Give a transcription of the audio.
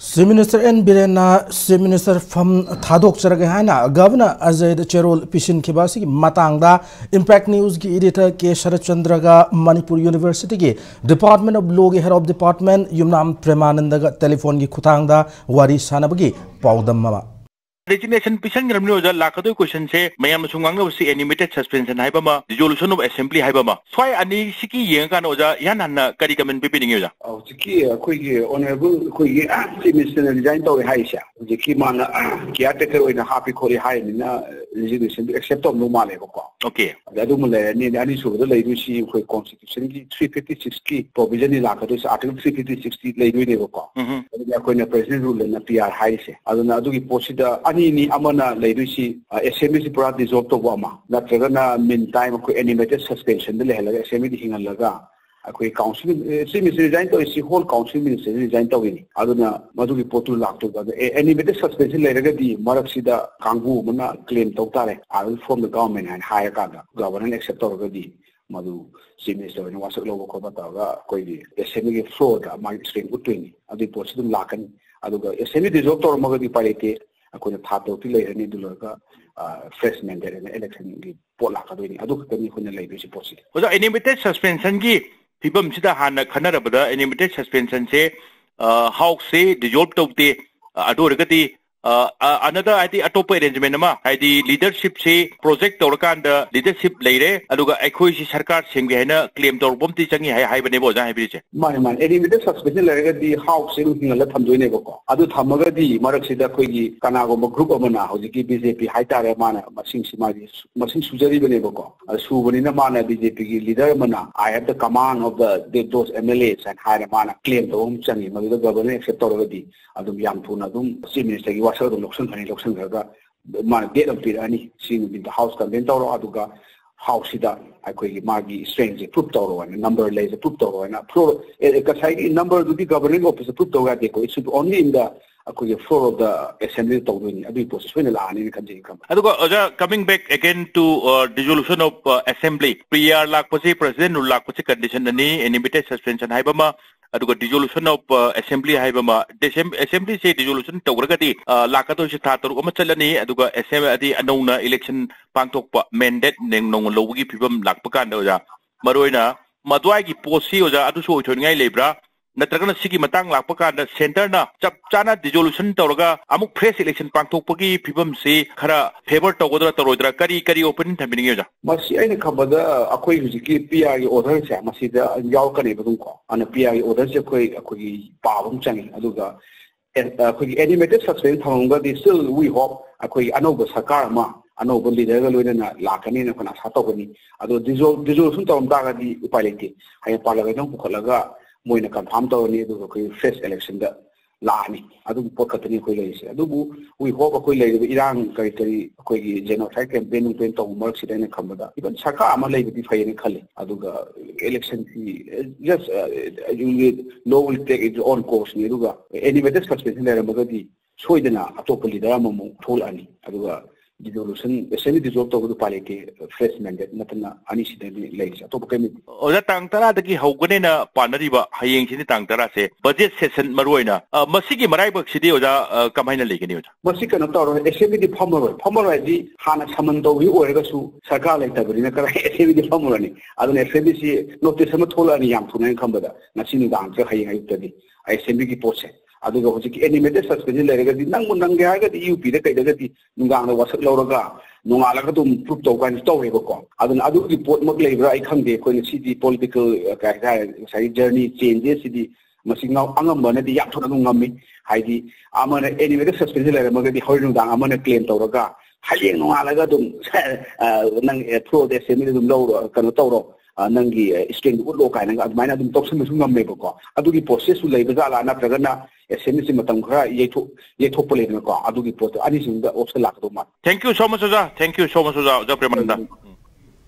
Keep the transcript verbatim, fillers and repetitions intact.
Chief Minister N Birenna Chief Minister ꯐꯝ ꯊꯥꯗꯣꯛꯆꯔꯒꯦ ꯍꯥꯏꯅ Governor ꯑꯖꯌꯗ ꯆꯦꯔꯣꯜ ꯄꯤꯁꯤꯟꯈꯤꯕ ꯑꯁꯤꯒꯤ ꯃꯇꯥꯡꯗ Impact Newsꯀꯤ editor K ꯁꯔꯠꯆꯟꯗ꯭ꯔꯒ Manipur Universityꯒꯤ Department of Lawꯒꯤ Head of Department ꯌꯨꯝꯅꯥꯝ ꯄ꯭ꯔꯦꯃꯥꯅꯟꯗꯒ telephoneꯒꯤ ꯈꯨꯠꯊꯥꯡꯗ ꯋꯥꯔꯤ ꯁꯥꯟꯅꯕꯒꯤ ꯄꯥꯎꯗꯝ ꯑꯃ꯫ Resignation ꯄꯤꯁꯟꯈ꯭ꯔꯕꯅꯤ ꯑꯣꯖꯥ, ꯂꯥꯛꯀꯗꯣꯏ questionꯁꯦ ꯃꯌꯥꯝꯅ ꯁꯨꯝ ꯉꯥꯡꯅꯕꯁꯤ animated suspension ꯍꯥꯏꯕ ꯑꯃ, dissolution of assembly ꯍꯥꯏꯕ ꯑꯃ, ꯁ꯭ꯋꯥꯏ ꯑꯅꯤꯁꯤꯒꯤ ꯌꯦꯡꯉꯀꯥꯟꯗ ꯑꯣꯖꯥ ꯏꯍꯥꯟ ꯍꯥꯟꯅ ꯀꯔꯤ comment ꯄꯤꯕꯤꯅꯤꯡꯉꯤ ꯑꯣꯖꯥ? ꯍꯧꯖꯤꯛꯀꯤ ꯑꯩꯈꯣꯏꯒꯤ honourable ꯑꯩꯈꯣꯏꯒꯤ Chief Ministerꯅ resign ꯇꯧꯔꯦ ꯍꯥꯏꯔꯤꯁꯦ, ꯍꯧꯖꯤꯛꯀꯤ ꯃꯥꯅ caretaker ꯑꯣꯏꯅ ꯍꯥꯞꯄꯤ ꯈꯣꯠꯂꯤ ꯍꯥꯏꯔꯤꯅꯤꯅ resignationꯗꯨ accept ꯇꯧꯔꯝꯗꯧ ꯃꯥꯜꯂꯦꯕꯀꯣ꯫ Okay. ꯑꯗ ꯑꯗꯨꯃ ꯂꯩꯔꯅꯤ꯫ ꯑꯗ ꯑꯅꯤꯁꯨꯕꯗ ꯂꯩꯗꯣꯏꯁꯤ ꯑꯩꯈꯣꯏ constitutionꯒꯤ three fifty sixꯀꯤ provisionꯅꯤ ꯂꯥꯛꯀꯗꯣꯏꯁꯦ, article three fifty sixꯇꯤ ꯂꯩꯗꯣꯏꯅꯦꯕꯀꯣ꯫ ꯎꯝꯍꯨꯝ꯫ ꯑꯗꯨꯅ ꯑꯩꯈꯣꯏꯅ president ruleꯅ P R ꯍꯥꯏꯔꯤꯁꯦ꯫ ꯑꯗꯨꯅ ꯑꯗꯨꯒꯤ ꯄꯣꯠꯁꯤꯗ ꯑꯅꯤꯅꯤ, ꯑꯃꯅ ꯂꯩꯗꯣꯏꯁꯤ, ꯑ, assemblyꯁꯤ ꯄꯨꯔꯥ dissolve ꯇꯧꯕ ꯑꯃ, ꯅꯠꯇ꯭ꯔꯒꯅ meantime ꯑꯩꯈꯣꯏ animated suspensionꯗ ꯂꯩꯍꯜꯂꯒ assemblyꯗ ꯍꯤꯡꯍꯜꯂꯒ ꯑꯩꯈꯣꯏ council, ꯑ, Chief Minister resign ꯇꯧꯔꯤꯁꯤ whole council ministerꯅ resign ꯇꯧꯔꯤꯅꯤ꯫ ꯑꯗꯨꯅ ꯃꯗꯨꯒꯤ ꯄꯣꯠꯇꯨ ꯂꯥꯛꯇꯣꯏꯕ꯫ ꯑꯗꯣ, ꯑꯦ, animated suspension ꯂꯩꯔꯒꯗꯤ ꯃꯔꯛꯁꯤꯗ ꯀꯥꯡꯕꯨ ꯑꯃꯅ claim ꯇꯧ ꯇꯥꯔꯦ, "I will form the government" ꯍꯥꯏꯅ ꯍꯥꯏꯔꯀꯥꯟꯗ, governor accept ꯇꯧꯔꯒꯗꯤ ꯃꯗꯨ Chief Minister ꯑꯣꯏꯅ ꯋꯥꯁꯛ ꯂꯧꯕ ꯈꯣꯠꯄ ꯇꯧꯔꯒ ꯑꯩꯈꯣꯏꯒꯤ assemblyꯒꯤ floorꯗ ꯃꯥꯒꯤ strength ꯎꯠꯇꯣꯏꯅꯤ꯫ ꯑꯗꯨꯒꯤ ꯄꯣꯠꯁꯤ ꯑꯗꯨꯝ ꯂꯥꯛꯀꯅꯤ꯫ ꯑꯗꯨꯒ assembly dissolve ꯇꯧꯔꯝꯃꯒꯗꯤ ꯎꯄꯥꯏ ꯂꯩꯇꯦ, ꯑꯩꯈꯣꯏꯅ ꯊꯥ ꯇꯔꯨꯛꯇꯤ ꯂꯩꯔꯅꯤ꯫ ꯑꯗꯨ ꯂꯣꯏꯔꯒ, ꯑ, fresh mandate ꯑꯣꯏꯅ electionꯒꯤ ꯄꯣꯠ ꯂꯥꯛꯀꯗꯣꯏꯅꯤ꯫ ꯑꯗꯨ ꯈꯛꯇꯅꯤ ꯑꯩꯈꯣꯏꯅ ꯂꯩꯗꯣꯏꯁꯤ ꯄꯣꯠꯁꯤꯗꯤ꯫ ꯑꯣꯖꯥ, animated suspensionꯒꯤ ꯐꯤꯕꯝꯁꯤꯗ ꯍꯥꯟꯅ ꯈꯟꯅꯔꯕꯗ animated suspensionꯁꯦ, ꯑ, houseꯁꯦ dissolve ꯇꯧꯗꯦ, ꯑ, ꯑꯗꯨ ꯑꯣꯏꯔꯒꯗꯤ, ꯑ, ꯑ, another ꯍꯥꯏꯗꯤ ꯑꯇꯣꯞꯄ arrangement ꯑꯃ, ꯍꯥꯏꯗꯤ leadershipꯁꯦ project ꯇꯧꯔꯀꯥꯟꯗ leadership ꯂꯩꯔꯦ, ꯑꯗꯨꯒ ꯑꯩꯈꯣꯏꯁꯤ ꯁꯔꯀꯥꯔ ꯁꯦꯝꯒꯦ ꯍꯥꯏꯅ claim ꯇꯧꯔꯛꯄ ꯑꯃꯗꯤ ꯆꯪꯉꯤ ꯍꯥꯏ, ꯍꯥꯏꯕꯅꯦꯕ ꯑꯣꯖꯥ ꯍꯥꯏꯕꯤꯔꯤꯁꯦ꯫ ꯃꯥꯅꯦ, ꯃꯥꯅꯦ꯫ Animated suspension ꯂꯩꯔꯒꯗꯤ houseꯁꯦ ꯑꯗꯨꯝ ꯍꯤꯡꯍꯜꯂ ꯊꯝꯗꯣꯏꯅꯦꯕꯀꯣ꯫ ꯑꯗꯨ ꯊꯝꯃꯒꯗꯤ ꯃꯔꯛꯁꯤꯗ ꯑꯩꯈꯣꯏꯒꯤ ꯀꯅꯥꯒꯨꯝꯕ group ꯑꯃꯅ, ꯍꯧꯖꯤꯛꯀꯤ BJP ꯍꯥꯏꯇꯥꯔꯦ, ꯃꯥꯅ ꯃꯁꯤꯡꯁꯤ ꯃꯥꯒꯤ ꯁꯨ-, ꯃꯁꯤꯡ ꯁꯨꯖꯔꯤꯕꯅꯦꯕꯀꯣ꯫ ꯑꯗꯨ ꯁꯨꯕꯅꯤꯅ ꯃꯥꯅ, BJPꯒꯤ leader ꯑꯃꯅ "I have the command of the, the, those MLAs" ꯍꯥꯏꯅ ꯍꯥꯏꯔ ꯃꯥꯅ claim ꯇꯧꯕ ꯑꯃ ꯆꯪꯉꯤ꯫ ꯃꯗꯨꯗ governor accept ꯇꯧꯔꯒꯗꯤ ꯑꯗꯨꯝ ꯌꯥꯝ ꯊꯨꯅ ꯑꯗꯨꯝ Chief Ministerꯒꯤ ꯋꯥꯁꯛ ꯑꯗꯨꯝ ꯂꯧꯁꯤꯟꯈ꯭ꯔꯅꯤ꯫ ꯂꯧꯁꯤꯟꯈ꯭ꯔꯒ ꯃꯥꯅ date ꯑꯃ ꯄꯤꯔꯛꯑꯅꯤ, "ꯁꯤ ꯅꯨꯃꯤꯠꯇ house convene ꯇꯧꯔꯣ, ꯑꯗꯨꯒ houseꯁꯤꯗ ꯑꯩꯈꯣꯏꯒꯤ ꯃꯥꯒꯤ strengthꯁꯦ prove ꯇꯧꯔꯣ" ꯍꯥꯏꯅ, "number ꯂꯩꯁꯦ prove ꯇꯧꯔꯣ" ꯍꯥꯏꯅ, floor, ꯑꯦ, ꯑꯦ, ꯉꯁꯥꯏꯒꯤ numberꯗꯨꯗꯤ governing officeꯇ prove ꯇꯧ ꯌꯥꯗꯦꯀꯣ, it should be only in the ꯑꯩꯈꯣꯏꯒꯤ floor of the assemblyꯗ ꯇꯧꯗꯣꯏꯅꯤ꯫ ꯑꯗꯨꯒꯤ ꯄꯣꯠꯁꯦ ꯁꯣꯏꯅ ꯂꯥꯛꯑꯅꯤꯅ ꯈꯟꯖꯩ, ꯏꯀꯝ꯫ ꯑꯗꯨꯒ ꯑꯣꯖꯥ, coming back again to, uh, dissolution of, uh, assembly, P R ꯂꯥꯛꯄꯁꯤ, president rule ꯂꯥꯛꯄꯁꯤ condition ꯑꯅꯤ, animated suspension ꯍꯥꯏꯕ ꯑꯃ, ꯑꯗꯨꯒ dissolution of assembly ꯍꯥꯏꯕ ꯑꯃ, assembly ꯁꯦ dissolution ꯇꯧꯈ꯭ꯔꯒꯗꯤ ꯂꯥꯛꯀꯗꯣꯏꯁꯦ ꯊꯥ ꯇꯔꯨꯛ ꯑꯃ ꯆꯠꯂꯅꯤ꯫ ꯑꯗꯨꯒ ꯑꯗꯤ ꯑꯅꯧꯅ election ꯄꯥꯡꯊꯣꯛꯄ mandate ꯅꯧꯅ ꯂꯧꯕꯒꯤ ꯐꯤꯕꯝ ꯂꯥꯛꯄ ꯀꯥꯟꯗ ꯑꯣꯖꯥ, ꯃꯔꯨꯑꯣꯏꯅ ꯃꯗꯨꯋꯥꯏꯒꯤ ꯄꯣꯠꯁꯤ ꯑꯣꯖꯥ ꯑꯗꯨꯁꯨ ꯑꯣꯏꯊꯣꯛꯅꯤꯡꯉꯥꯏ ꯂꯩꯕ꯭ꯔꯥ? ꯅꯠꯇ꯭ꯔꯒꯅ ꯁꯤꯒꯤ ꯃꯇꯥꯡ ꯂꯥꯛꯄ ꯀꯥꯟꯗ centre ꯅ ꯆꯞ ꯆꯥꯅ dissolution ꯇꯧꯔꯒ ꯑꯃꯨꯛ fresh election ꯄꯥꯡꯊꯣꯛꯄꯒꯤ ꯐꯤꯕꯝꯁꯤ ꯈꯔ favour ꯇꯧꯒꯗ꯭ꯔꯥ ꯇꯧꯔꯣꯏꯗ꯭ꯔꯥ? ꯀꯔꯤ ꯀꯔꯤ opinion ꯊꯝꯕꯤꯅꯤꯡꯉꯤ ꯑꯣꯖꯥ? ꯃꯁꯤ ꯑꯩꯅ ꯈꯟꯕꯗ ꯑꯩꯈꯣꯏ ꯍꯧꯖꯤꯛꯀꯤ P R ꯒꯤ order ꯁꯦ ꯃꯁꯤꯗ ꯌꯥꯎꯔꯛꯀꯅꯦꯕ ꯑꯗꯨꯝ ꯀꯣ꯫ ꯑꯗꯨꯅ P R ꯒꯤ order ꯁꯦ ꯑꯩꯈꯣꯏ, ꯑꯩꯈꯣꯏꯒꯤ ꯄꯥꯕ ꯑꯃ ꯆꯪꯉꯤ꯫ ꯑꯗꯨꯒ ꯑꯦ-, ꯑꯩꯈꯣꯏꯒꯤ animated suspension ꯊꯝꯃꯝꯒꯗꯤ still we hope ꯑꯩꯈꯣꯏꯒꯤ ꯑꯅꯧꯕ ꯁꯔꯀꯥꯔ ꯑꯃ, ꯑꯅꯧꯕ leader ꯒ ꯂꯣꯏꯅꯅ ꯂꯥꯛꯀꯅꯤꯅ ꯑꯩꯈꯣꯏꯅ ꯑꯁꯥ ꯇꯧꯒꯅꯤ꯫ ꯑꯗꯣ dissol-, dissolution ꯇꯧꯔꯝ ꯇꯥꯔꯒꯗꯤ ꯎꯄꯥꯏ ꯂꯩꯇꯦ꯫ ꯍꯌꯦꯡ parliament ꯗ ꯑꯃꯨꯛ ꯄꯨꯈꯠꯂꯒ ꯃꯣꯏꯅ confirm ꯇꯧꯔꯅꯤ, ꯑꯗꯨꯒ ꯑꯩꯈꯣꯏ fresh election ꯗ ꯂꯥꯛꯑꯅꯤ꯫ ꯑꯗꯨꯒꯤ ꯄꯣꯠ ꯈꯛꯇꯅꯤ ꯑꯩꯈꯣꯏ ꯂꯩꯔꯤꯁꯦ꯫ ꯑꯗꯨꯕꯨ we hope ꯑꯩꯈꯣꯏ ꯂꯩꯔꯤꯕ ꯏꯔꯥꯡ ꯀꯔꯤ ꯀꯔꯤ ꯑꯩꯈꯣꯏꯒꯤ genocide campaign ꯅꯨꯡꯄꯦꯟ ꯇꯧꯕ ꯃꯔꯛꯁꯤꯗ ꯑꯩꯅ ꯈꯟꯕꯗ even ꯁꯔꯀꯥꯔ ꯑꯃ ꯂꯩꯕꯗꯤ ꯐꯩꯌꯦꯅ ꯈꯜꯂꯤ꯫ ꯑꯗꯨꯒ election ꯁꯤ just, uh, you will, law will take its own course ꯅꯤ꯫ ꯑꯗꯨꯒ animated suspension ꯂꯩꯔꯝꯃꯒꯗꯤ ꯁꯣꯏꯗꯅ ꯑꯇꯣꯞꯄ leader ꯑꯃꯃꯨꯛ ꯊꯣꯛꯂꯛꯑꯅꯤ꯫ ꯑꯗꯨꯒ dissolution, assembly dissolve ꯇꯧꯕꯗꯨ ꯎꯄꯥꯏ ꯂꯩꯇꯦ, fresh mandate ꯅꯠꯇꯅ ꯑꯅꯤꯁꯤꯗꯅꯤ ꯂꯩꯔꯤꯁꯦ, ꯑꯇꯣꯞꯄ ꯀꯔꯤꯝ ꯂꯩꯇꯦ꯫ ꯑꯣꯖꯥ, ꯇꯥꯡ ꯇꯔꯥꯗꯒꯤ ꯍꯧꯒꯅꯦꯅ ꯄꯥꯅꯔꯤꯕ ꯍꯌꯦꯡꯁꯤꯅꯤ ꯇꯥꯡ ꯇꯔꯥꯁꯦ, budget session ꯃꯔꯨ ꯑꯣꯏꯅ, ꯑ, ꯃꯁꯤꯒꯤ ꯃꯔꯥꯏꯕꯛꯁꯤꯗꯤ ꯑꯣꯖꯥ, ꯑ, ꯀꯃꯥꯏꯅ ꯂꯩꯒꯅꯤ ꯑꯣꯖꯥ? ꯃꯁꯤ ꯀꯩꯅꯣ ꯇꯧꯔꯣꯏ, assembly ꯗꯤ ꯐꯝꯃꯔꯣꯏ꯫ ꯐꯝꯃꯔꯣꯏ ꯍꯥꯏꯗꯤ ꯍꯥꯟꯅ summon ꯇꯧꯕꯤ ꯑꯣꯏꯔꯒꯁꯨ ꯁꯔꯀꯥꯔ ꯂꯩꯇꯕꯅꯤꯅ ꯀꯗꯥꯏ assembly ꯗꯤ ꯐꯝꯃꯔꯅꯤ꯫ ꯑꯗꯨꯅ assembly ꯁꯤ notice ꯑꯃ ꯊꯣꯛꯂꯛꯑꯅꯤ ꯌꯥꯝ ꯊꯨꯅ ꯑꯩꯅ ꯈꯟꯕꯗ꯫ ꯉꯁꯤ ꯅꯨꯡꯗꯥꯡ ꯅꯠꯇ꯭ꯔꯒ ꯍꯌꯦꯡ ꯑꯌꯨꯛꯇꯗꯤ assembly ꯒꯤ ꯄꯣꯠꯁꯦ꯫ ꯑꯗꯨꯒ ꯍꯧꯖꯤꯛꯀꯤ animated suspension ꯂꯩꯔꯒꯗꯤ ꯅꯪꯕꯨ ꯅꯪꯒꯦ ꯍꯥꯏꯔꯒꯗꯤ E U P ꯗ ꯀꯩꯗꯒꯗꯤ ꯅꯨꯡꯗꯥꯡꯗ ꯋꯥꯁꯛ ꯂꯧꯔꯒ ꯅꯣꯡꯉꯥꯜꯂꯒ ꯑꯗꯨꯝ proof ꯇꯧ ꯀꯥꯏꯅꯁꯨ ꯇꯧꯋꯦꯕꯀꯣ꯫ ꯑꯗꯨꯅ ꯑꯗꯨꯒꯤ ꯄꯣꯠꯃꯛ ꯂꯩꯕ꯭ꯔꯥ ꯑꯩ ꯈꯪꯗꯦ꯫ ꯑꯩꯈꯣꯏꯅ ꯁꯤꯗꯤ political, ꯑ, ꯀꯩ ꯍꯥꯏꯇꯥꯔꯦ, ꯉꯁꯥꯏꯒꯤ journey changes ꯁꯤꯗꯤ ꯃꯁꯤ ꯉꯥꯎ-, ꯑꯉꯝꯕꯅꯗꯤ ꯌꯥꯝ ꯊꯨꯅ ꯑꯗꯨꯝ ꯉꯝꯃꯤ꯫ ꯍꯥꯏꯗꯤ ꯑꯃꯅ animated suspension ꯂꯩꯔꯝꯃꯒꯗꯤ ꯍꯣꯔꯦꯟ ꯅꯨꯡꯗꯥꯡ ꯑꯃꯅ claim ꯇꯧꯔꯒ ꯍꯌꯦꯡ ꯅꯣꯡꯉꯥꯜꯂꯒ ꯑꯗꯨꯝ, ꯑ, ꯅꯪ, ꯑ, through the assembly ꯑꯗꯨꯝ ꯂꯧꯔꯣ, ꯀꯩꯅꯣ ꯇꯧꯔꯣ, ꯑ, ꯅꯪꯒꯤ, ꯑ, strength ꯎꯠꯂꯣ ꯀꯥꯏꯅꯒ ꯑꯗꯨꯃꯥꯏꯅ ꯑꯗꯨꯝ ꯇꯧꯁꯟꯕꯁꯨ ꯉꯝꯃꯦꯕꯀꯣ꯫ ꯑꯗꯨꯒꯤ process ꯁꯨ ꯂꯩꯕ ꯖꯥꯠꯂꯥ, ꯅꯠꯇ꯭ꯔꯒꯅ assembly ꯁꯤ ꯃꯇꯝ ꯈꯔ ꯌꯩꯊꯣꯛ-, ꯌꯩꯊꯣꯛꯄ ꯂꯩꯗꯅꯀꯣ, ꯑꯗꯨꯒꯤ ꯄꯣꯠꯇꯣ ꯑꯅꯤꯁꯤꯗ option ꯂꯥꯛꯀꯗꯧ ꯃꯥꯜꯂꯦ꯫ Thank you so much ꯑꯣꯖꯥ, thank you so much ꯑꯣꯖꯥ, ꯑꯣꯖꯥ ꯄ꯭ꯔꯦꯃꯥꯅꯟꯗ꯫